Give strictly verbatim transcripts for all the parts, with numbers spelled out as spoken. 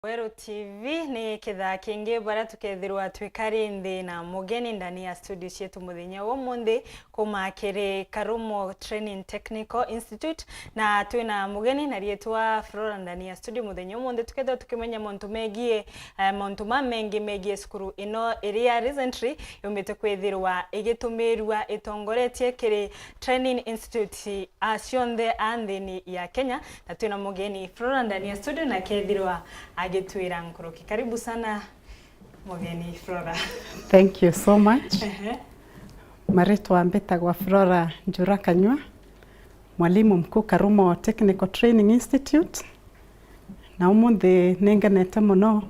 Weru T V ni kithaa kingi baria tukethirwa twikari nthi na mugeni ndani ya studio cietu muthenya wa umunthi, kuma kiri Karumo Training Technical Institute, na twina mugeni na riitwa Flora ndani ya studio muthenya wa umunthi, tukethirwa tukimenya mauntu megie, eh, mauntu mamengi megie cukuru ino iria recently yumbite kwithirwa igitumirwa itongoretie kiri Training Institute a cionthe a nthini ya Kenya, na twina mugeni Flora ndani ya studio, na kethirwa agitwira nkuruki. Karibu sana mugeni Flora. Thank you so much. Ehe. Maritwa mbitagwa Flora Njura Kanyua, mwalimu mkuu Karumo Technical Training Institute. Na umunthi ningenete mono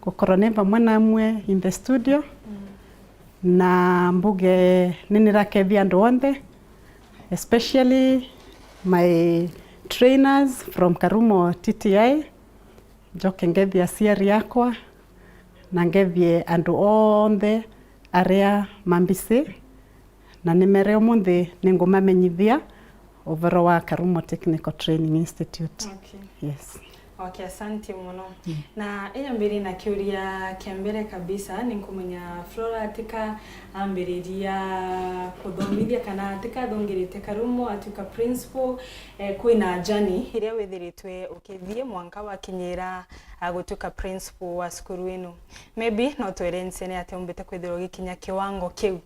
gukorwa ni vamwe namwe in the studio, na mbuge ni nirakethia andu onthe, especially my trainers from Karumo T T I, njoke ngethie aciari akwa, na ngethie andu onthe aria mambisi, na nimere umunthi ningumamenyithia uvoro wa Karumo Technical Training Institute. Okay. Yes. Okay, asante mono. Mm. Na inyambiri na kiuria kia mbere kabisa, ninkumenya Flora atika ambiriria kuthomithia kana atika athongirite Karumo atuika principal, eh, kwina journey iria withiritwe ukithii mwanka wakinyira, ah, gutuika principal wa cukuru inu. Maybe no twere ncene atia umbite kwithirwa ugikinya kiwango kiu.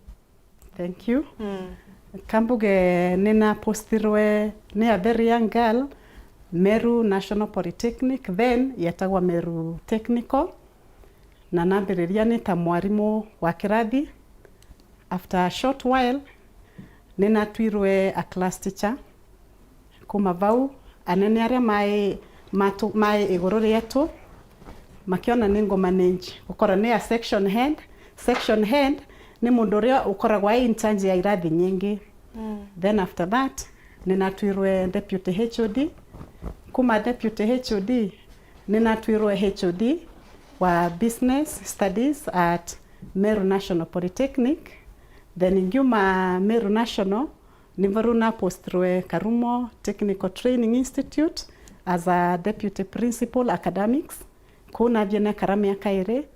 Thank you. Mm. Kambuge nina postirwe ni a very young girl, Meru National Polytechnic, then yetagwa Meru Technical, na nambiriria ni ta mwarimu wa kirathi. After a short while, ninatwirwe a class teacher. Kuma vau, anene aria mai, matu, mai iguru rietu, makiona ni ngumanage gukora ni a section head. Section head ni mundu uria ukoragwa ai in charge ya irathi nyingi. Mm. Then after that, ninatwirwe deputy H O D. Kuma deputy H O D, ninatwirwe H O D wa business studies at Meru National Polytechnic. Then ngiuma Meru National, nivo riu napostirwe Karumo Technical Training Institute as a deputy principal academics. Kuu nathie nekara miaka iri.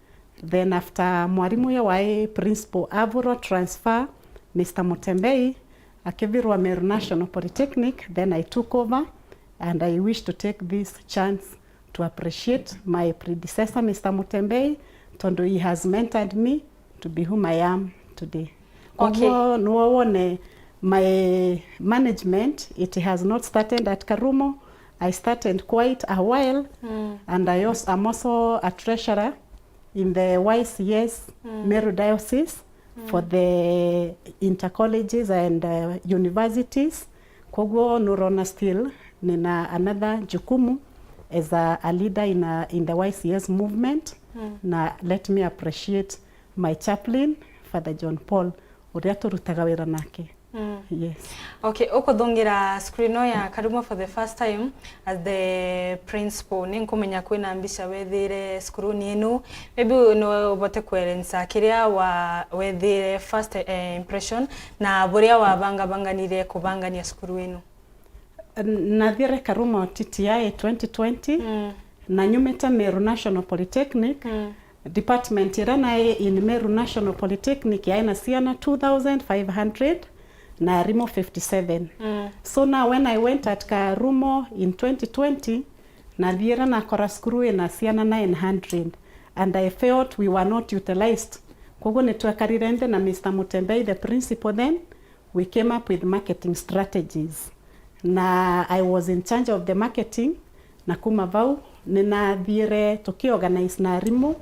Then after mwarimu uria wai principal avurwa transfer, Mister Mutembei, akithirwa Meru National Polytechnic, then I took over, and I wish to take this chance to appreciate my predecessor, Mister Mutembei, tondu he has mentored me to be whom I am today. Okay. Koguo niwe wone my management, it has not started at Karumo. I started quite a while, mm, and I also, I'm also a treasurer in the Y C S, mm, Meru Diocese, mm, for the intercolleges and, uh, universities. Koguo nurona still nina another jukumu as a, a leader in, a, in the Y C S movement. Mm. Na let me appreciate my chaplain, Father John Paul, uria turutaga wira nake. Mm. Yes. Okay, ukuthungira screen ino ya Karumo for the first time as the principal, ni nkumenya kwina mbica wethire cukuruni inu. Maybe no ubote kwerensa kiria wa, wethire first, eh, impression na buria wabangabanganire kubangania cukuru inu. Nathiire Karumo T T I twenty twenty, mm, na nyumite Meru National Polytechnic. Mm. Department iria nai in Meru National Polytechnic yai na ciana two thousand five hundred na arimu fifty-seven. Mm. So now when I went at Karumo in twenty twenty, nathiire nakora cukuru ina ciana nine hundred, and I felt we were not utilized. Koguo nitwekarire nthi na Mister Mutembei, the principal then, we came up with marketing strategies. Na I was in charge of the marketing, na kuma vau ninathiire tukiorganize na arimu,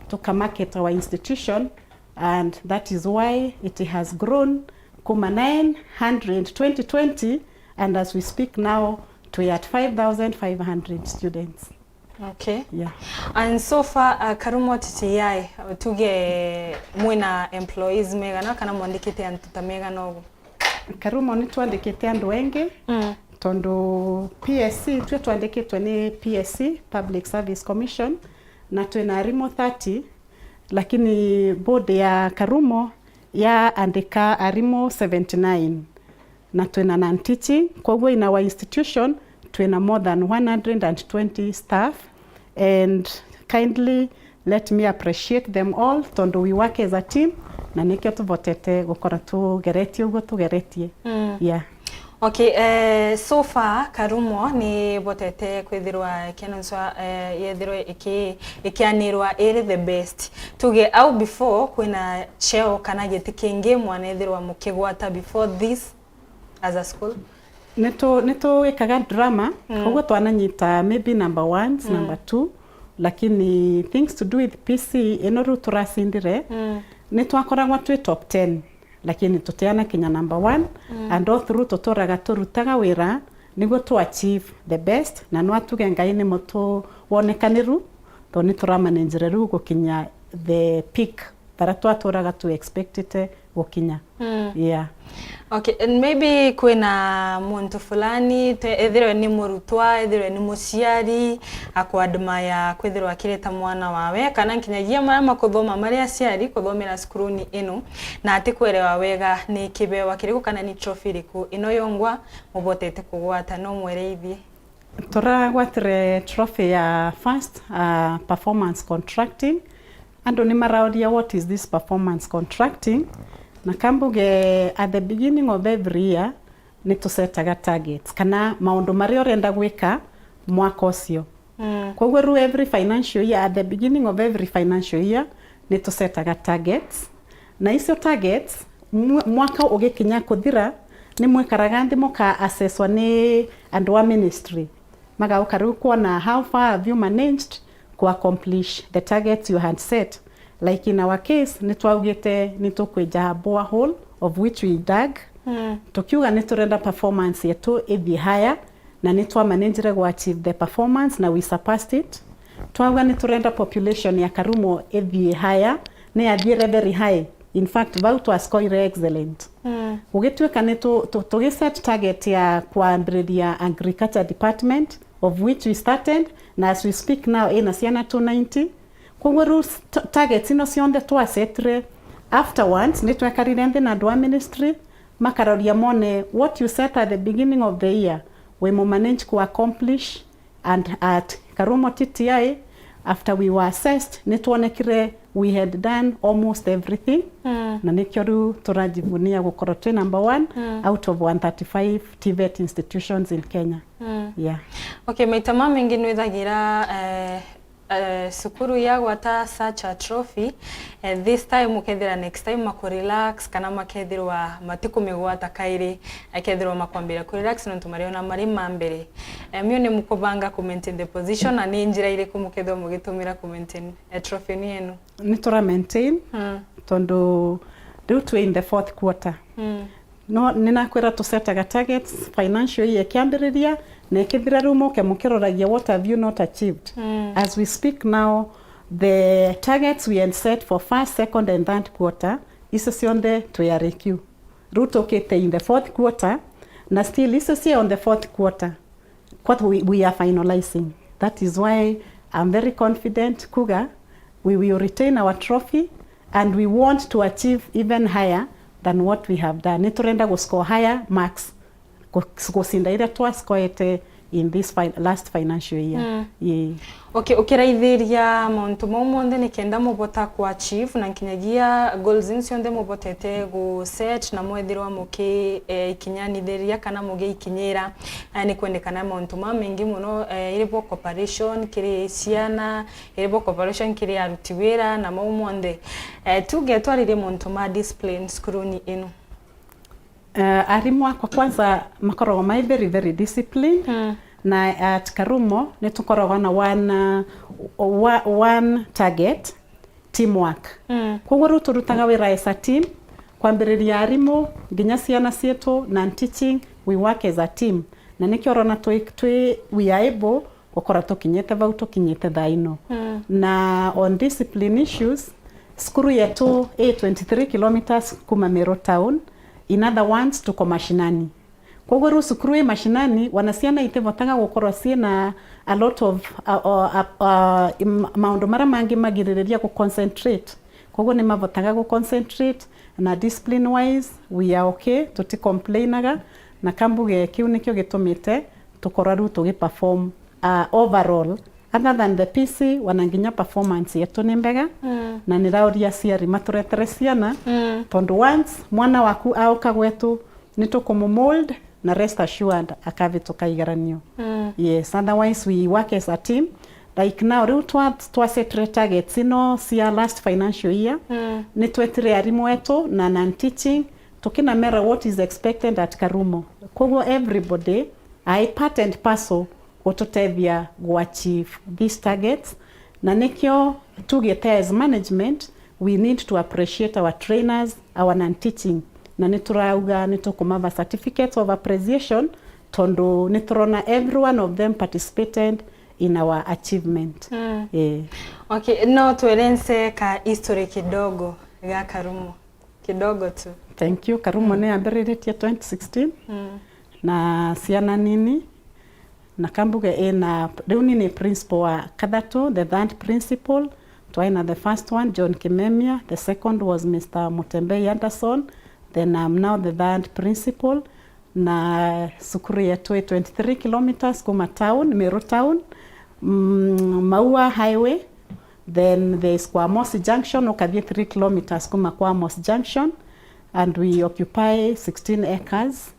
tukamarket our institution, and that is why it has grown kuma nine hundred twenty twenty, and as we speak now, twi at five thousand five hundred students. Okay. Yeah. And so far, uh, Karumo T T I, tuge mwina employees megana kana mwandikite antu ta megana ugu? Karumo ni twandikite andu engi, mm, tondu P S C, twe twandikitwe ni P S C, Public Service Commission, na twina arimu thirty, lakini board ya Karumo yaandika arimu seventy-nine. Na twina non-teaching, koguo in our institution twina more than one hundred and twenty staff, and kindly let me appreciate them all, tondu we work as a team, na nikio tubotete gukora tugeretie uguo tugeretie. Mm. Yeah. Okay, eh, so far Karumo ni botete kwithirwa ikianonswa, eh, yethirwe iki-, ikianirwa iri the best. Tuge au before kwina cheo kana giti kingi mwana ethirwa mukigwata before this as a school? Nitu-, nituwikaga drama, mm, koguo twananyita maybe number ones, mm, number two, lakini things to do with P C ino riu turacindire, mm, nitwakoragwa twi top ten, lakini tutiana kinya number one, mm, and all through tuturaga turutaga wira niguo tu achieve the best, na no atuge Ngai ni mutu wonekaniru, tondu nituramanenjire riu gukinya the peak baria twaturaga tu expectite gukinya. Mm. Yeah. Okay, and maybe kwina muntu fulani, te-, ethirwe ni murutwa, ethirwe ni muciari, akwa admire kwithirwa akireta mwana wawe, kana nkinyagia maria makuthoma mari aciari kuthomera cukuruni ino, na atikwerewa wega ni kibewa kiriku kana ni trophy iriku ino yongwa mubotete kugwata, no mwereithie. Turagwatire trophy ya first, uh, performance contracting. Andu ni marauria, "What is this performance contracting?" Na kambuge, at the beginning of every year, ni tusetaga targets, kana maundu maria urenda gwika mwaka ucio. Mm. Koguo riu every financial year, at the beginning of every financial year, ni tusetaga targets. Na icio targets, mw-, mwaka ugikinya kuthira, ni mwikaraga nthi muka assesswa ni andu a ministry. Magauka riu kwona how far have you managed ku accomplish the targets you had set. Like in our case, ni twaugite ni tukwija borehole, of which we dug. Mm. Tukiuga ni turenda performance yetu ithie higher, na ni twamanagire gu achieve the performance na we surpassed it. Twauga ni turenda population ya Karumo ithie higher, ni yathiire very high. In fact, vau twa score ire excellent. Mm. Gugituika ni tu-, tu-, tugiset target ya kwambiriria agriculture department, of which we started, na as we speak now, ina ciana two ninety. Koguo riu s-, t-, targets ino cionthe twasetire. Afterwards, ni twekarire nthi na andu a ministry, makaroria mone what you set at the beginning of the year, we mu manage ku accomplish, and at Karumo T T I, after we were assessed, ni twonekire we had done almost everything. Mm. Na nikio riu turajivunia gukorwo twi number one, mm, out of one thirty-five TVET institutions in Kenya. Mm. Yeah. Okay, maita mamaingi nwithagira, eh, eh, cukuru yagwata such a trophy, eh, this time ukethira next time maku relax kana makethirwa matikumigwata kairi, akethirwa makwambira ku relax nontu mariona mari ma mbere. Eh, mio ni mukubanga ku maintain the position, na ni njira iriku mukethirwa mugitumira ku maintain, eh, trophy ni yenu? Ni tura maintain, mm, tondu riu twi in the fourth quarter. Mm. No, ninakwira tusetaga targets financial year ikiambiriria, na ikithira riu muke mukiroragia what have you not achieved. Mm. As we speak now, the targets we had set for first, second and third quarter, icio cionthe twi R Q. Riu tukite in the fourth quarter, na still icio cie on the fourth quarter. What we, we are finalizing. That is why I'm very confident kuga we will retain our trophy and we want to achieve even higher than what we have done. Ni turenda gu score higher marks gu-, gucinda iria twa scoete in this fi-, last financial year. Mm. Ii. Okay, ukiraithiria mauntu mau monthe ni kenda mubota ku achieve na nkinyagia goals iu cionthe mubotete gu set na mwethirwa muki, eh, ikinyanithiria kana mugiikinyira. Eh, ni kwendekana mauntu mamaingi muno, eh, iri bo cooperation kiri ciana, iri bo cooperation kiri aruti wira na mau monthe. Eh, tuge twaririe mauntu ma discipline cukuruni inu. Eh, arimu akwa kwanza makoragwa mai very, very disciplined. Mm. Na at Karumo ni tukoragwa na one, uh, wa-, one target, teamwork. Mm. Koguo riu turutaga wira as a team, kwambiriria arimu, nginya ciana cietu, na teaching, we work as a team. Na nikio urona twi, twi, we are able gukora tukinyite vau tukinyite thaa ino. Mm. Na on discipline issues, cukuru yetu i twenty-three kilometres kuma Meru town, in other words, tuko mashinani. Koguo riu cukuru i mashinani, wana ciana itivotaga gukorwa ciina a lot of, uh, uh, uh, uh, im-, maundu maria mangi magiririria gu concentrate. Koguo ni mavotaga gu concentrate, na discipline wise, we are okay, tuti complainaga, na kambuge kiu nikio gitumite tukorwa riu tugi perform, uh, overall Other than the P C, wana nginya performance yetu ni mbega, mm, na nirauria aciari maturetere ciana, mm, tondu once mwana waku auka gwetu, ni tukumu-mold, na rest assured akavituka igeranio. Mm. Yes, otherwise we work as a team. Like now, riu twa, twa set targets ino cia last financial year, mm, ni twetire arimu etu na non-teaching, tukinamera what is expected at Karumo. Koguo everybody ai part and parcel gututethia gu achieve these targets, na nikio tugite as management, we need to appreciate our trainers, our non-teaching, na ni turauga ni tukumava certificates of appreciation, tondu ni turona every one of them participated in our achievement. Mm. Eh. Okay, no tueleze ka history kidogo ga Karumo. Kidogo tu. Thank you. Karumo, mm, ni yambiriritie twenty sixteen, mm, na ciana nini, na kambuge ina, riu ni ni principal wa kathatu, the third principal. Twaina the first one, John Kimemia, the second was Mister Mutembei Anderson, then I'm now the third principal. Na cukuru yetu i twenty-three kilometres kuma town, Meru town, mm, Maua Highway, then there is Kwa Mosi Junction, ukathie three kilometres kuma Kwa Mosi Junction, and we occupy sixteen acres.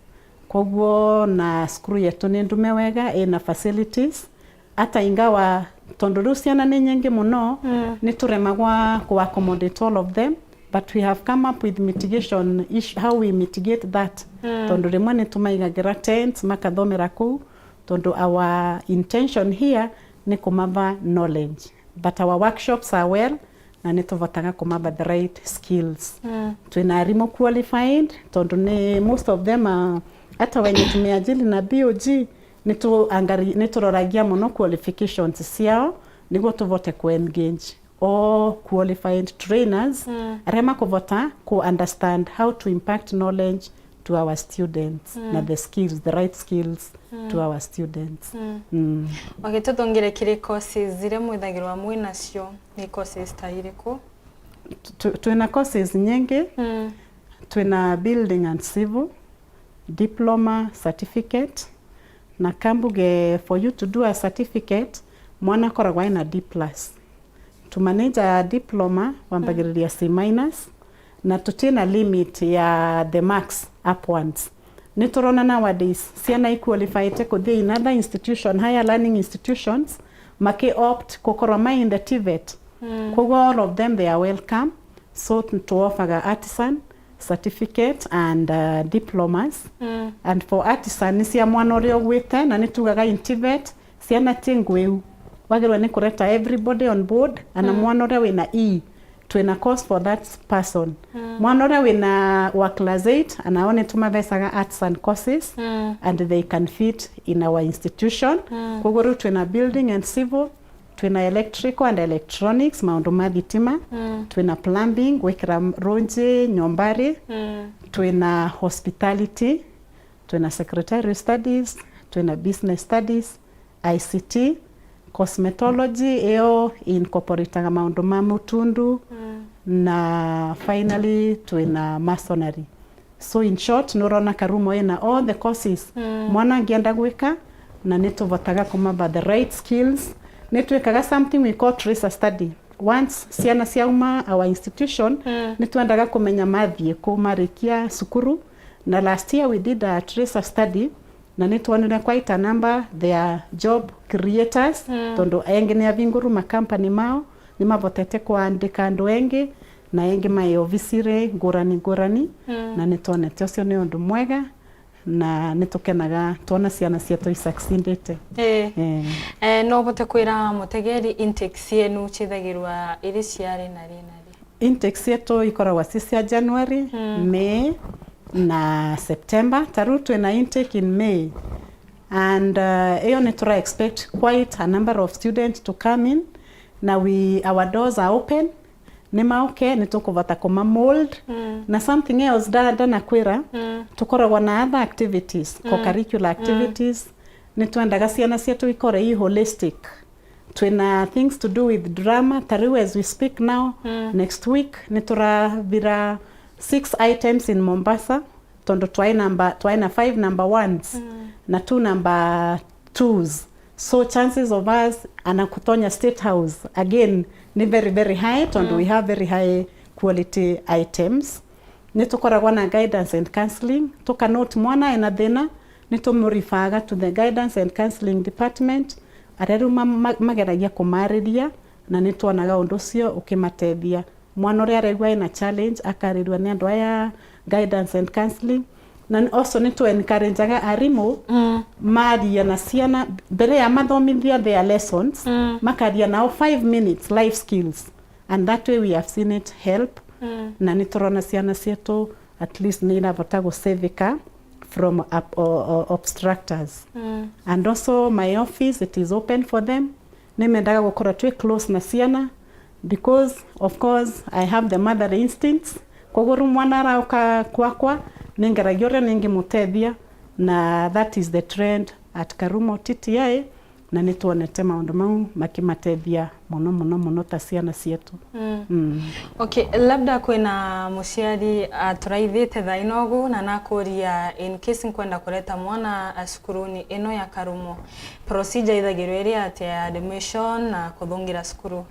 Koguo na cukuru yetu ni ndume wega, ina facilities. Ata ingawa, tondu riu ciana ni nyingi muno, mm, ni turemagwa ku accommodate all of them, but we have come up with mitigation ish-, how we mitigate that. Mm. Tondu rimwe ni tumaigagira tents, makathomera kuu, tondu our intention here ni kumava knowledge. But our workshops are well, na ni tuvotaga kumava the right skills. Mm. Twina arimu qualified, tondu ni most of them are, ata wenye tumeajiri na B O G, ni tuangari-, ni turoragia muno qualifications ciao, niguo tuvote ku engage all qualified trainers, mm, aria makuvota ku understand how to impact knowledge to our students, mm, na the skills, the right skills, mm, to our students. Mm. Mm. Okay, tuthungire kiri courses iria mwithagirwa mwi nacio, ni courses ta iriku? Tu-, twina courses nyingi. Mm. Twina building and civil, diploma, certificate, na kambuge for you to do a certificate, mwana akoragwa ena D plus. To manage a diploma, wambagiriria C minus, na tutina limit ya the marks upwards. Ni turona nowadays ciana iqualifyte kuthii in other institution, higher learning institutions, maki opt gukorwa mai in the TVET. Mm. Koguo all of them, they are welcome. So, tuofaga artisan certificate and, uh, diplomas. Mm. And for artisan, ni cia mwana uria ugwite, na ni tugaga in TVET, ciana ti ngwiu. Wagirwa ni kureta everybody on board, ana, mm, mwana uria wina E, twina course for that person. Mm. Mwana uria wina wa class eight, ana o ni tumathecaga artisan courses, mm, and they can fit in our institution. Mm. Koguo riu twina building and civil, twina electrical and electronics, maundu ma thitima, mm, twina plumbing, gwikira runji nyombari, mm, twina hospitality, twina secretarial studies, twina business studies, I C T, cosmetology, iyo incorporataga maundu ma mutundu, mm, na finally twina masonry. So in short, nurona Karumo ina all the courses, mm, mwana angienda gwika, na ni tuvotaga kumava the right skills. Ni twikaga something we call tracer study. Once ciana ciauma our institution, mm, ni twendaga kumenya mathie ku marikia cukuru. Na last year we did a tracer study, na ni twonire quite a number they are job creators, mm, tondu engi ni avinguru ma company mao, ni mavotete kwandika andu engi, na engi mai obisiri ngurani ngurani, mm, na ni twonete ucio ni undu mwega, na ni tukenaga twona ciana cietu i succeedite. Eh. Eh. Eh, no uvote kwira mutegeri intake cienu cithagirwa iri ciari na ri na ri? Intake cietu ikoragwa ci cia January, mm, May na September. Ta riu twina intake in May. And, uh, iyo ni tura expect quite a number of students to come in. Na we, our doors are open. Ni mauke, ni tukuvota kuma mold. Mm. Na something else, nda-, ndanakwira, mm, tukoragwa na other activities, mm, co-curricular, mm, activities. Ni twendaga ciana cietu ikore i holistic. Twina things to do with drama. Ta riu as we speak now, mm, next week, ni turavira six items in Mombasa, tondu twai number, twai na five number ones, mm, na two number twos. So chances of us ana kutonya State House again ni very, very high, tondu we have very high quality items. Ni tukoragwa na guidance and counselling. Tukanote mwana ena thina, ni tumurifaga to the guidance and counselling department. Aria riu ma-, ma-, mageragia kumariria, na ni twonaga undu ucio ukimatethia. Mwana uria aregua ena challenge, akarirua ni andu aya guidance and counselling. Na ni, also ni tu encourageaga arimu maria na ciana mbere ya mathomithia their lessons, makaria nao five minutes life skills, and that way we have seen it help. Na ni turona ciana cietu at least ni irabota gusevika from ob-, o-, o-, obstructors. And also my office, it is open for them. Nimendaga gukorwa twi close na ciana because of course I have the motherly instincts. Koguo riu mwana arauka kwakwa, ningeragia uria ningimutethia, na that is the trend at Karumo T T I, na ni twonete maundu mau makimatethia muno, muno, muno ta ciana cietu. Mm. Okay, labda kwina muciari aturaithite thaa ino ugu na nakuria, in case nkwenda kureta mwana, a, cukuruni ino ya Karumo, procedure ithagirwa iri atia ya admission na kuthungira cukuru?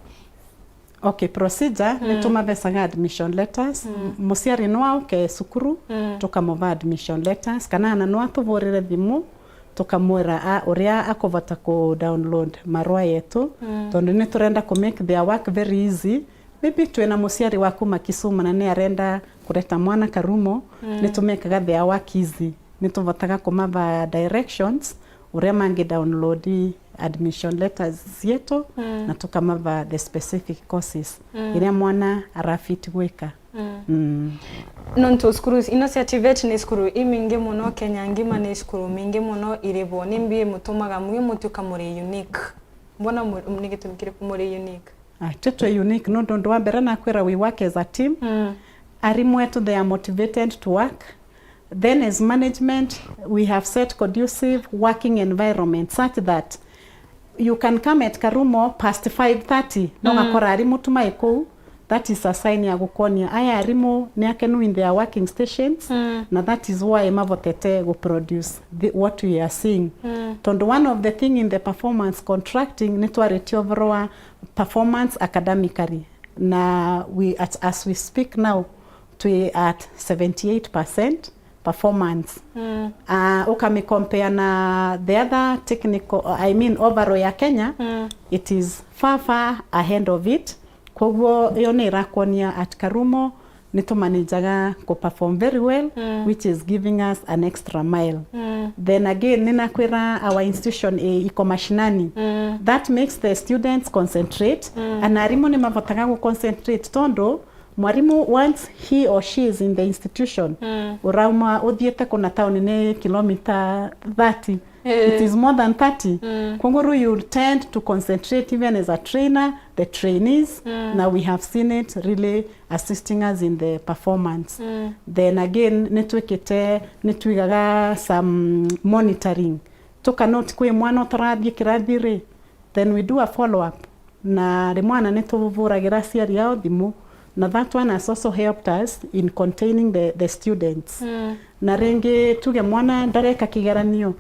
Okay, procedure ni tumathecaga admission letters. M-, muciari no auke cukuru, tukamuva admission letters, kana ana no atuvurire thimu, tukamwira a-, uria akuvota ku download marua yetu, tondu ni turenda ku make their work very easy. Maybe twina muciari wa kuma Kisumu na ni arenda kureta mwana Karumo, ni tumekaga their work easy. Ni tuvotaga kumava directions uria mangi download admission letters cietu, na tukamava the specific courses iria mwana arafit gwika. Mm. Nontu cukuru ino cia TVET ni cukuru imingi muno Kenya ngima, ni cukuru mingi muno iri bo. Ni mbi imutumaga mwi mutuika muri unique? Mbona mu-, ni gitumi kiriku muri unique? Ah, twi twi unique nontu undu wa mbere nakwira we work as a team. Arimu etu, they are motivated to work. Then as management, we have set conducive working environment such that you can come at Karumo past five thirty, no gakora arimu tu mai kuu. That is a sign ya gukonia aya arimu ni akenu in their working stations, na that is why mavotete gu produce the, what we are seeing. Tondu one of the thing in the performance contracting ni twaritie overall performance academically, na we at, as we speak now, twi at seventy-eight percent performance. Uh, ukami compare na the other technical, I mean overall ya Kenya, it is far, far ahead of it. Koguo iyo ni irakuonia at Karumo ni tumanajaga ku perform very well, which is giving us an extra mile. Then again, ni nakwira our institution i, iko mashinani. That makes the students concentrate, and arimu ni mavotaga gu concentrate tondu mwarimu, once he or she is in the institution, urauma uthiite kuna town ni kilometer thirty. It is more than thirty. Koguo riu you tend to concentrate even as a trainer, the trainees, na we have seen it really assisting us in the performance. Then again, ni twikite, ni twigaga some monitoring. Tukanote kwi mwana utarathii kirathi ri, then we do a follow up. Na rimwe ana ni tuvuragira aciari ao thimu, na that one has also helped us in containing the, the students. Na ringi tuge mwana ndareka kigeranio,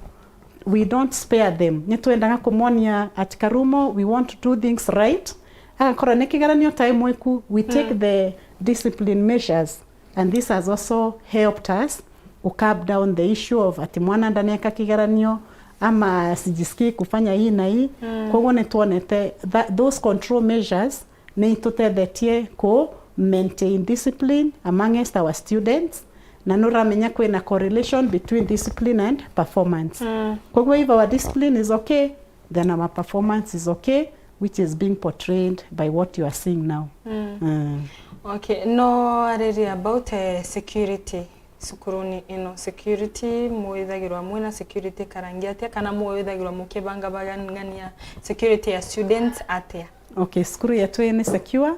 we don't spare them. Ni twendaga kumwonia at Karumo, we want to do things right. Agakorwo ni kigeranio time iku, we take the discipline measures. And this has also helped us to curb down the issue of ati mwana ndaneka kigeranio ama sijisikii kufanya hii na hii. Koguo ni twonete that those control measures ni itutethetie ku maintain discipline amongst our students, na nuramenya kwina correlation between discipline and performance. Koguo if our discipline is okay, then our performance is okay, which is being portrayed by what you are seeing now. Mm. Okay, no aririe about, eh, security cukuruni ino. Security, mwithagirwa mwina security karangi atia, kana mwithagirwa mukibangabangania security ya students atia? Okay, cukuru yetu ni secure.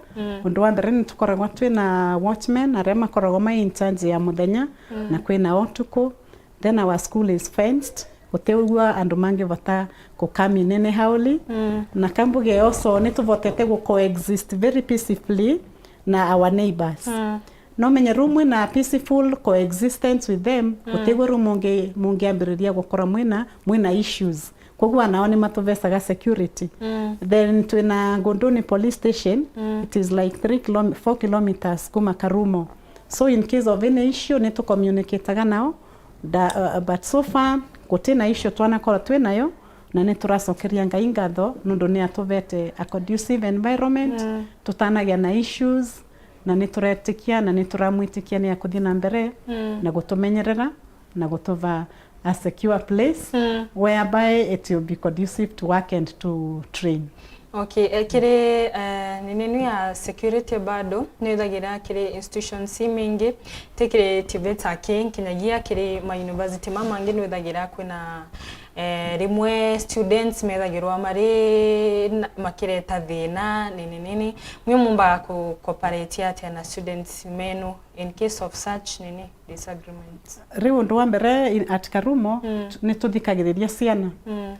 Undu wa mbere ni tukoragwa twina watchmen aria makoragwa mai in charge ya muthenya na kwina utuku. Then our school is fenced. Gutiugua andu mangivota ku come in anyhowly. Na kambuge also ni tuvotete gu coexist very peacefully na our neighbors. No menye riu mwina peaceful coexistence with them, gutigwe riu mungi-, mungiambiriria gukora mwina, mwina issues. Koguo nao ni matuvecaga security. Mm. Then twina Ngunduni Police Station, mm, it is like three kilom-, four kilometers kuma Karumo. So in case of any issue, ni tucommunicataga nao, da, uh, but so far gutina issue twanakorwo twinayo, na ni turacokeria Ngai ngatho nundu ni atuvete a conducive environment, mm, tutanagia na issues, na ni turetikia na ni turamwitikia ni akuthii na mbere, mm, na gutumenyerera na gutuva a secure place, mm, whereby it will be conducive to work and to train. Okay, eh, kiri, eh, nini inu ya security bado ni withagira kiri institutions imingi, ti kiri TVET aki, nkinyagia kiri ma university mamangi ni withagira kwina, eh, rimwe students methagirwa mari na, makireta thina nini nini. Mwi mumbaga ku cooperate atia na students menu in case of such nini disagreements? Riu undu wa mbere in, at Karumo, mm, tu-, ni tuthikagiriria ciana. Mm.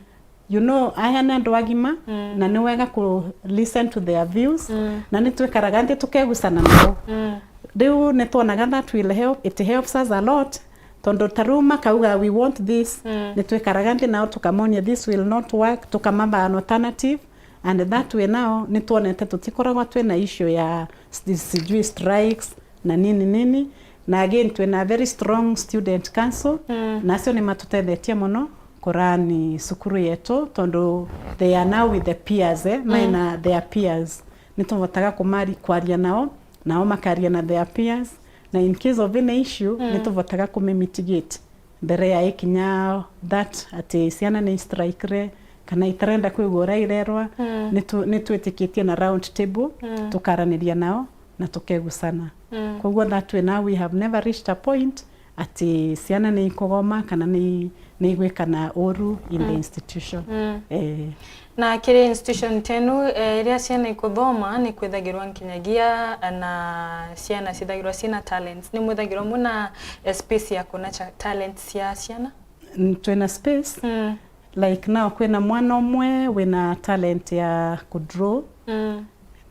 You know, aya ni andu agima, mm, na ni wega ku listen to their views, mm, na ni twikaraga nthi tukegucana nao. Mm. Riu ni twonaga that will help, it helps us a lot, tondu ta riu makauga, "We want this," mm, ni twikaraga nthi nao tukamonia, "This will not work," tukamava an alternative, and that way now ni twonete tutikoragwa twina issue ya s-, sijui strikes na nini nini, na again twina very strong student council, mm, nacio ni matutethetie mono kurani cukuru yetu, tondu they are now with the peers, eh, mm, maina their peers, ni tuvotaga kumari kwaria nao, nao makaria na their peers, na in case of any issue, mm, ni tuvotaga kume mitigate mbere ya ikinya that ati ciana ni strikere kana itarenda kwigua uria irerwa, mm, ni tu-, ni twitikitie na round table, mm, tukaraniria nao na tukegucana. Mm. Koguo that way now we have never reached a point ati ciana ni ikugoma kana ni, ni igwikana uru in the, mm, institution. Mm. Eh. Na kiri institution tenu, eh, iria ciana ikuthoma ni kwithagirwa nkinyagia na ciana cithagirwa cina talents. Ni mwithagirwa mwina, eh, space ya kuona cha-, talents cia ciana? N-, twina space. Mm. Like now, kwina mwana umwe wina talent ya kudraw. Mm.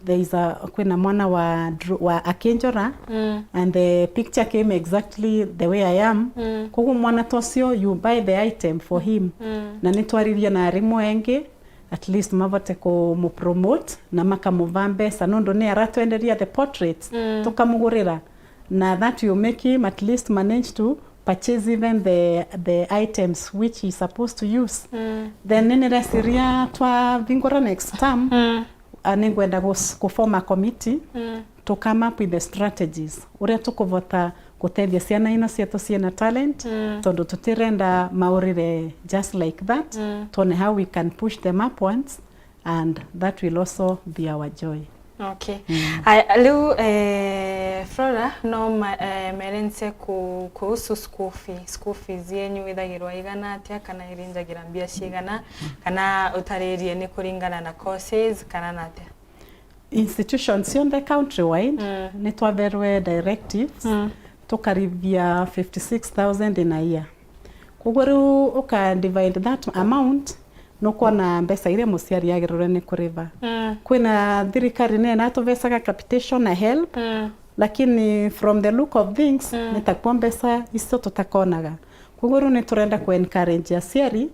There is a, kwina mwana wa dr-, wa akinjora, mm, and the picture came exactly the way I am. Mm. Koguo mwana ta ucio, you buy the item for him. Mm. Na ni twaririe na arimu engi, at least mavote kumupromote na makamuva mbeca, nondu ni aratwenderia the portraits, mm, tukamugurira. Na that will make him at least manage to purchase even the, the items which he's supposed to use. Mm. Then ni nireciria twavingura next term, mm, a, ningwenda gus-, kuform a committee, mm, to come up with the strategies uria tukuvota gutethia ciana ino cietu ciina talent, mm, tondu tutirenda maurire just like that. Mm. Tuone how we can push them upwards, and that will also be our joy. Okay. Mm. Aya, riu, eh, Flora, no ma-, eh, merense ku-, kuhusu school fee. School fees yenyu ithagirwa igana atia, kana irinjagira mbia cigana, kana utaririe ni kuringana na courses, kana na atia? Institutions cionthe countrywide, mm, ni twaverwe directives, mm, tukarivia fifty six thousand in a year. Koguo riu uka divide that amount, nukwona mbeca iria muciari agirire ni kuriva. Mm. Kwina thirikari ni inatuvecaga capitation na help, mm, lakini from the look of things, mm, ni takuo mbeca icio tutakonaga. Koguo riu ni turenda ku encourage aciari,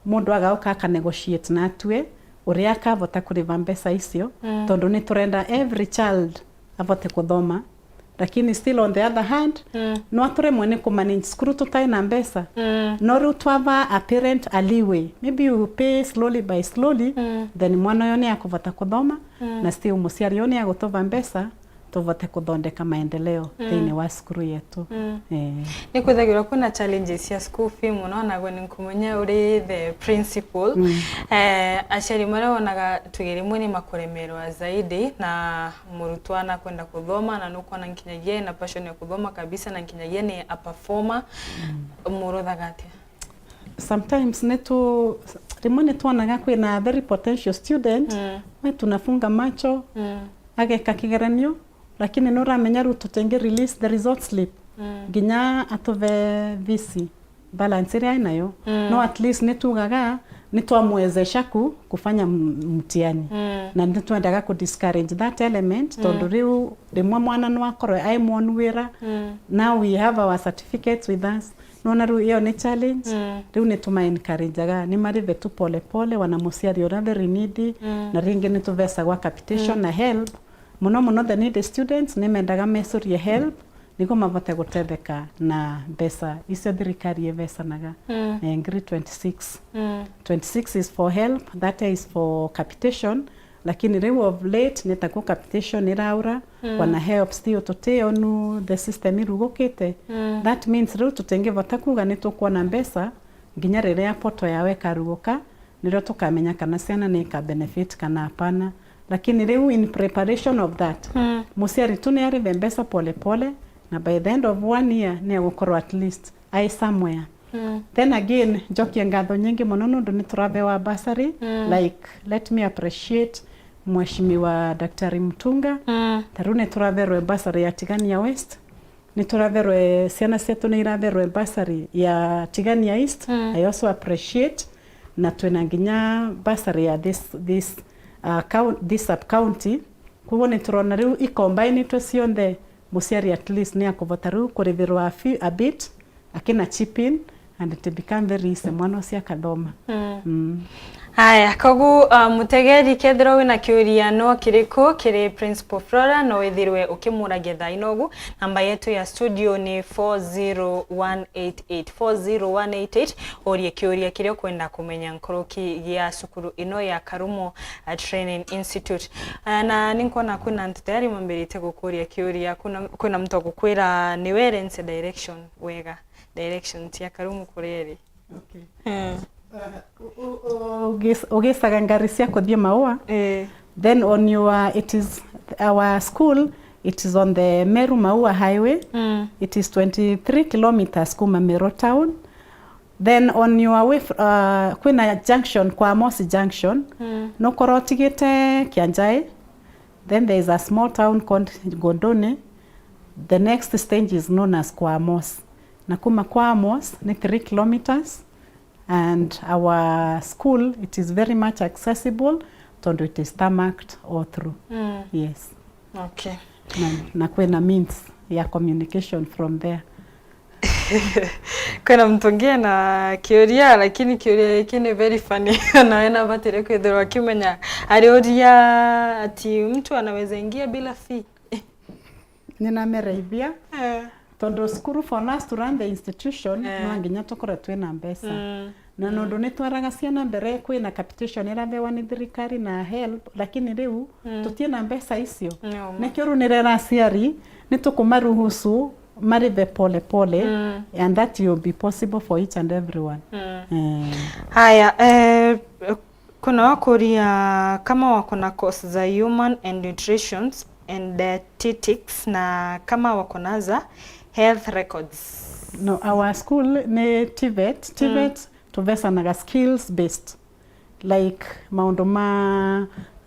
mundu agauka aka negotiate natue uria akavota kuriva mbeca icio, mm, tondu ni turenda every child avote kuthoma. Lakini still on the other hand, mm, no aturemwe ni kumanage cukuru tutai na mbeca. Mm. No riu twava a parent a leeway, maybe you pay slowly by slowly, mm, then mwana uyo ni akuvota kuthoma, mm, na still muciari uyo ni agutuva mbeca tuvote kuthondeka maendeleo, mm, thiini wa cukuru yetu. Mm. Eh. Ni kwithagirwa kwina challenges cia school fee muno, na gwe ni nkumenya uri the principal. Mm. Eh, aciari maria wonaga tuge rimwe ni makuremerwa zaidi, na murutwa nakwenda kuthoma, na nukwona nkinyagia ena passion ya kuthoma kabisa, na nkinyagia ni a performer. Mm. Muruthaga atia? Sometimes ni tu-, rimwe ni twonaga kwina very potential student, mm, we tunafunga macho, mm, ageka kigeranio, lakini nuramenya riu tutingi release the result slip, mm, nginya atuve V C balance iria ainayo. Mm. No at least ni tugaga ni twamwezesha ku-, kufanya m-, mtihani. Mm. Na ni twendaga ku discourage that element, mm, tondu riu rimwe mwana no akorwe ai mwonu wira. Mm. Now we have our certificates with us. Nona riu iyo ni challenge. Mm. Riu ni tuma encourageaga, ni marive tu pole pole, wana muciari uria very needy, mm, na ringi ni tuvesagwa capitation, mm, na help. Muno muno the needy students ni mendaga mecurie help, niguo mavote gutetheka na mbeca icio thirikari ivesanaga, mm, eh, ngiri twenty-six. Mm. Twenty-six is for help, thirty is for capitation, lakini riu of late ni taku capitation iraura, mm, wana help still tuti onu, the system irugukite. Mm. That means riu tutingivota kuuga ni tukwona mbeca nginya riria portal yao ikaruguka, nirio tukamenya kana ciana ni ika benefit kana hapana. Lakini riu in preparation of that, mm, muciari tu ni arive mbeca pole pole, na by the end of one year ni agukorwo at least ai somewhere. Mm. Then again, njokie ngatho nyingi mono nondu ni turavewa bursary. Mm. Like, let me appreciate Mheshimiwa Daktari Mutunga. Mm. Ta riu ni turaverwe bursary ya Tigania West. Ni turaverwe, ciana cietu ni iraverwe bursary ya Tigania East. Mm. I also appreciate. Na twina nginya bursary ya this, this, uh, coun-, this sub county. Koguo ni turona riu i combinitwe cionthe, muciari at least ni akuvota riu kurivirwa a few, a bit, akina chip in, and it become very easy, mwana ucio akathoma. Mm. Mm. Haya, kogu, uh, mutegeri, kethirwa wina kiuria no kiriku kiri Principal Flora, no withirwe ukimuragia thaa ino ugu. Namba yetu ya studio ni four zero one eight eight, four zero one eight eight. Urie kiuria kiria ukwenda kumenya nkuruki gia cukuru ino ya Karumo, uh, Training Institute. Uh, na ninkwona kwina antu tayari mambirite gukuria kiuria. Kwina, kwina muntu agukwira ni werense direction wega. Direction cia Karumo kuria iri. Okay. Eh. Uh, u-, u-, u-, ugis-, ugisaga ngari cia kuthii Maua. Eh. Then on your, it is, our school, it is on the Meru Maua Highway. Mm. It is twenty-three kilometers kuma Meru town. Then on your way fr-, uh, kwina junction, kwa Amos Junction. Mm. Nukorwo utigite Kianjai. Then there is a small town called Gondoni. The next stage is known as Kwa Amos. Na kuma Kwa Amos ni three kilometers, and our school, it is very much accessible, tondu it is tarmacked all through. Mm. Yes. Okay. Na, na kwina means ya communication from there. Kwina muntu ungi ena kiuria, lakini kiuria giki ni very funny. Nawe nabatire kwithirwa akimenya. Ariuria ati, mtu anaweza ingia bila fee? Ninamereithia. Eh. Tondu cukuru, for us to run the institution, eh, no nginya tukorwe twina mbeca. Mm. Na nondu ni twaraga ciana mbere, kwina capitation iravewa ni thirikari na help, lakini riu, mm, tutina mbeca icio. Nikio riu nirera aciari, ni tukumaruhusu marive pole pole, mm, and that will be possible for each and everyone. Mm. Eh. Haya, eh, kuna wakuria kama wako na course za human and nutritions and dietetics na kama wako na za health records. No, our school ni TVET. Mm. TVET tuvesanaga skills based. Like maundu ma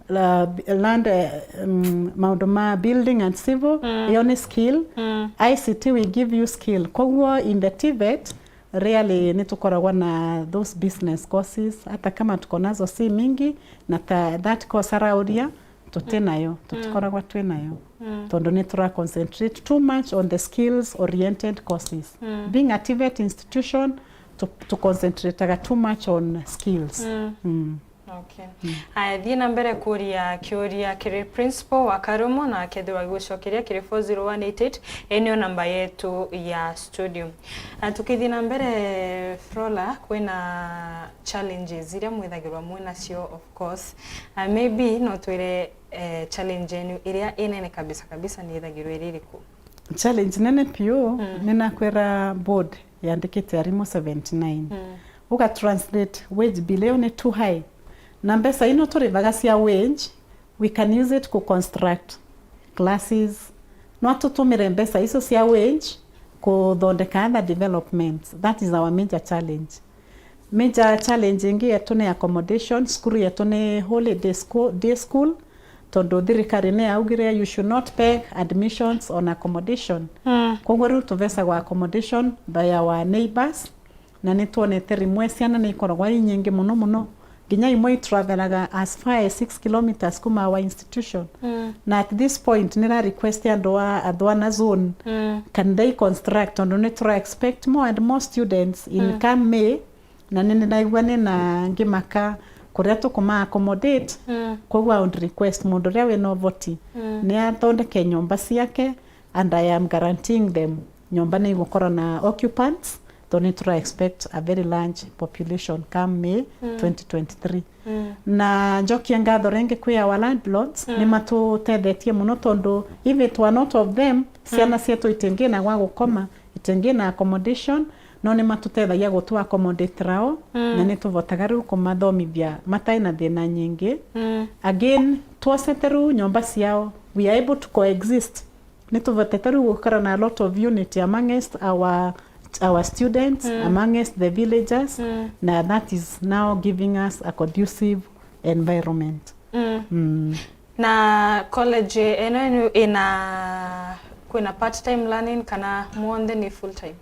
la-, land, eh, mm, maundu ma building and civil, mm, iyo ni skill. Mm. ICT will give you skill. Koguo in the TVET, really ni tukoragwa na those business courses, hata kama tuko nazo si mingi, na ta, that course arauria, tuti nayo, tutikoragwa twi nayo. Mm. Tondu ni tura concentrate too much on the skills oriented courses. Mm. Being a TVET institution, tu, tu concentrateaga too much on skills. Mm. Mm. Okay. Mm. Aya, thii na mbere kuria kiuria kiri principal wa Karumo, na akethirwa agigucokeria kiri four zero one eight eight, ii niyo namba yetu ya studio. Na tukithii na mbere, Flora, kwina challenges iria mwithagirwa mwinacio, of course. Uh, maybe no twire, eh, challenge yenu iria inene kabisa kabisa ni ithagirwa iri iriku? Challenge nene piu, mm, ni nakwira board yandikite arimu seventy-nine. Mm. Uga translate wage bill iyo ni too high. Na mbeca ino turivaga cia wage, we can use it ku construct classes. No tutumire mbeca icio cia wage kuthondeka other developments. That is our major challenge. Major challenge ingi yetu ni accommodation. Cukuru yetu ni holiday scho-, day school, tondu thirikari ni yaugire you should not peg admissions on accommodation. Mm. Koguo riu tuvesagwa accommodation by our neighbours, na ni twonete rimwe ciana ni ikoragwa i nyingi muno muno, Nginya imwe itravelaga as far as six kilometres kuma our institution. Mm. Na at this point, nira request andu a Athwana zone, mm, can they construct, tondu ni tura expect more and more students in, mm, come May, na ni ndiraigua ni na ngimaka kuria tukuma accommodate. Mm. Koguo I would request mundu uria wina uvoti, mm, ni athondeke nyomba ciake, and I am guaranteeing them nyomba ni igukorwa na occupants, tondu ni tura expect a very large population come May, mm, twenty twenty-three. Mm. Na njokie ngatho ringi kwi our landlords, mm, ni matutethetie muno, tondu if it were not of them, ciana, mm, cietu itingi na gwa gukoma, itingi na accommodation, no ni matutethagia gutu accommodate rao, mm, na ni tuvotaga riu kumathomithia matai na thina nyingi. Mm. Again, twosete riu nyomba ciao, we are able to coexist. Ni tuvotete riu gukara na a lot of unity amongst our, our students, mm, amongst the villagers, mm, na that is now giving us a conducive environment. Mm. Mm. Na college ino yenu ina, kwina part time learning kana monthe ni full time?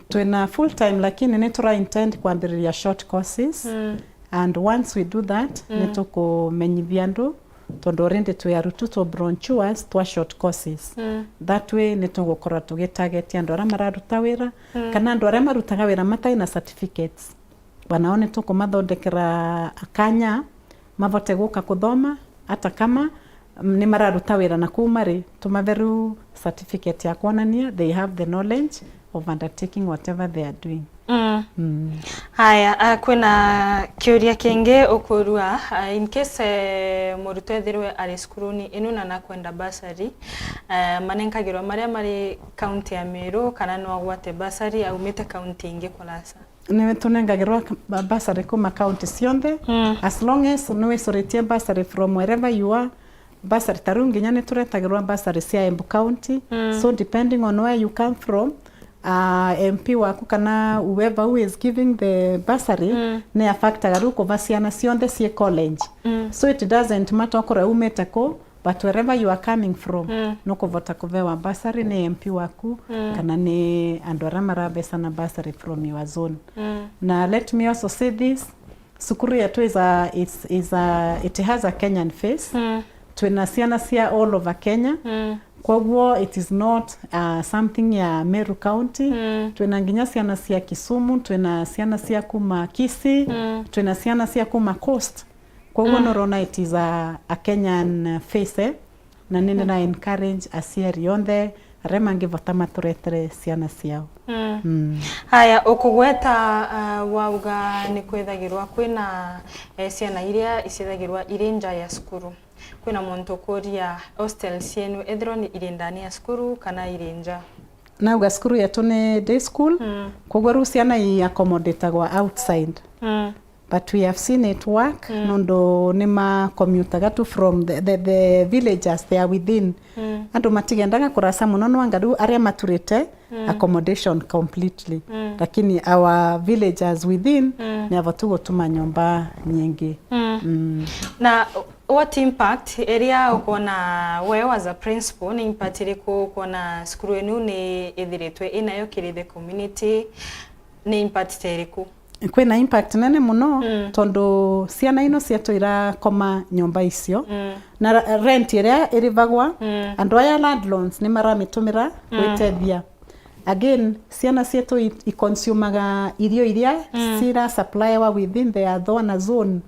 Twina full time, lakini ni tura intend kwambiriria short courses. Mm. And once we do that, mm, ni tukumenyithia andu, tondu already twi arutu twi brochures twa short courses. Mm. That way ni tugukorwa tugitargetia andu aria mararuta wira, mm, kana andu aria marutaga wira matai na certificates. Banao ni tukumathondekera akanya mavote guka kuthoma, ata kama, mm, ni mararuta wira na kuu mari, tumaveru certificate ya kwonania they have the knowledge of undertaking whatever they are doing. Mm. Mm. Haya, ah, kwina kiuria kingi ukurua, ah, in case, eh, murutwo ethirwe ari cukuruni inu na nakwenda bursary, eh, manenkagirwa maria mari county ya Meru, kana no agwate bursary aumite county ingi kurasa? Ni tunengagirwa k-, ba-, bursary kuma county cionthe, mm, as long as ni wicuritie bursary from wherever you are. Bursary ta riu nginya ni turetagirwa bursary cia Embu County. Mm. So depending on where you come from, uh, M P waku kana whoever who is giving the bursary, mm, ni afactaga riu kuva ciana cionthe cii college. Mm. So it doesn't matter ukorwe umite ku, but wherever you are coming from, mm, nukuvota kuvewa bursary ni M P waku, mm, kana ni andu aria marabecana bursary from your zone. Mm. Na let me also say this, cukuru yetu is a, is, is a, it has a Kenyan face. Mm. Twina ciana cia all over Kenya. Mm. Koguo it is not, uh, something ya Meru County. Mm. Twina nginya ciana cia Kisumu, twina ciana cia kuma Kisii, mm, twina ciana cia kuma Coast. Koguo, mm, nurona it is a, a Kenyan face, eh? Na ni ndira encourage aciari onthe aria mangivota maturetere ciana ciao. Mm. Mm. Haya, ukugweta, uh, wauga ni kwithagirwa kwina, eh, ciana iria iciethagirwa iri nja ya cukuru. Kwina muntu ukuria hostel cienu ethirwa ni iri ndani ya cukuru kana iri nja? Nauga cukuru yetu ni day school, mm, koguo riu ciana i accommodatagwa outside. Mm. But we have seen it work, mm, nondu ni ma commutaga tu from the, the, the villages they are within. Mm. Andu matigendaga kurasa muno, nwanga riu aria maturite, mm, accommodation completely. Mm. Lakini our villagers within, mm, ni abo tu gutuma nyomba nyingi. Mm. Mm. Na what impact iria ukwona we as a principal, ni impact iriku ukwona cukuru inu ni ithiritwe inayo kiri the community? Ni impact ta iriku? Kwina impact nene muno, mm, tondu ciana ino cietu irakoma nyomba icio, mm, na ra-, rent iria irivagwa, mm, andu aya landlords ni maramitumira, mm, gwitethia. Again, ciana cietu i, iconsumaga irio iria, mm, cira supplyawa within the Athwana zone.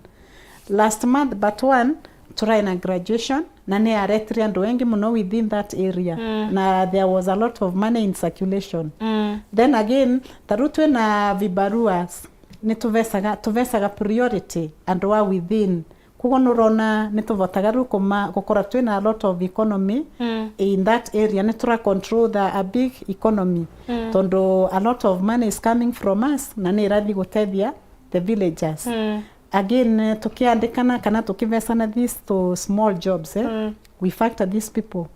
Last month but one, turai na graduation, na ni yaretire andu engi muno within that area. Mm. Na there was a lot of money in circulation. Mm. Then again, ta riu twina vibaruas, ni tuvecaga, tuvecaga priority andu a within. Koguo nurona ni tuvotaga riu kuma, gukorwa twina a lot of economy, mm, in that area, ni tura control the, a big economy. Mm. Tondu a lot of money is coming from us, na ni irathi gutethia the villagers. Mm. Again, eh, tukiandikana kana tukivecana these to small jobs, eh, mm, we factor these people.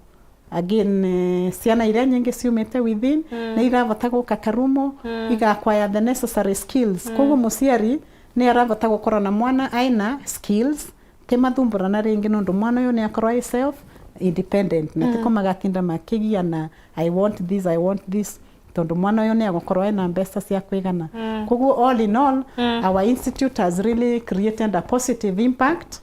Again, eh, ciana iria nyingi ciumite within, mm, ni iravota guka Karumo, mm, igacquire the necessary skills. Mm. Koguo muciari ni aravota gukorwa na mwana aina skills, ti mathumburana ringi, nondu mwana uyu ni akorwa e self independent, na, mm, tiko magatinda makigiana, "I want this, I want this." tondu mwana uyu ni agukorwo ena mbeca cia kwigana. Mm. Koguo, all in all, mm, our institute has really created a positive impact,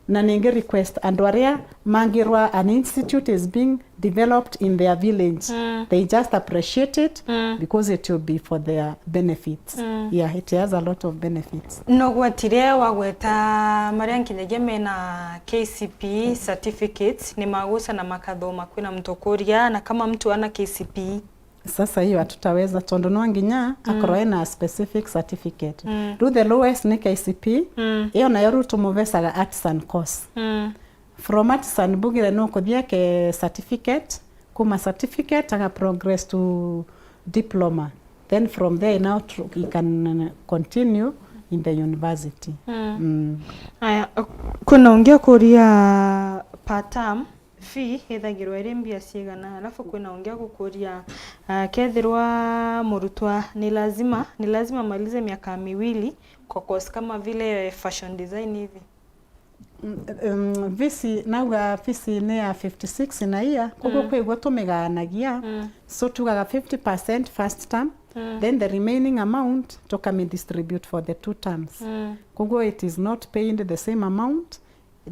na ningi request andu aria mangirwa an institute is being developed in their village, mm, they just appreciate it, mm, because it will be for their benefits. Mm. Yeah, it has a lot of benefits. No gwatire wagweta maria nkinyagia mena K C P E certificates, ni maguca na makathoma, kwina mtu ukuria, na kama mtu ana K C P E? Sasa hiyo hatutaweza, tondu no nginya, mm, akorwo ena specific certificate. Mm. Riu the lowest ni K C P E, mm, iyo nayo riu tumuvecaga artisan course. Mm. From artisan mbugire nukuthia ke certificate, kuma certificate aga progress to diploma. Then from there now tr-, he can continue in the university. Mm. Mm. Aya, kwina ungi akuria per term, fee ithagirwa iri mbia cigana, alafu kwina ungi agukuria, ah, kethirwa murutwa ni lazima, ni lazima amalize miaka miwili kwa course kama vile fashion design hivi? Mm, um, fees, nauga fees ni ya fifty-six in a year, koguo, mm, kwigua tumigaanagia. Mm. So tugaga fifty percent first term, mm, then the remaining amount tukami distribute for the two terms. Mm. Koguo it is not paid the same amount.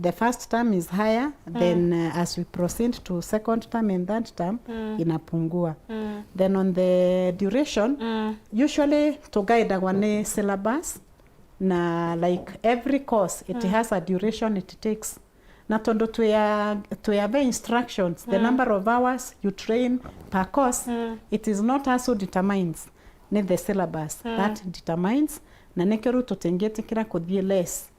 The first term is higher, mm, then, uh, as we proceed to second term and third term, mm, inapungua. Mm. Then on the duration, mm, usually tuguidagwa ni syllabus, na, like, every course it, mm, has a duration it takes. Na tondu twi a, twi a very instructions, the, mm, number of hours you train per course, mm, it is not us who determines, ni the syllabus, mm, that determines, na nikio riu tutingitikira kuthii less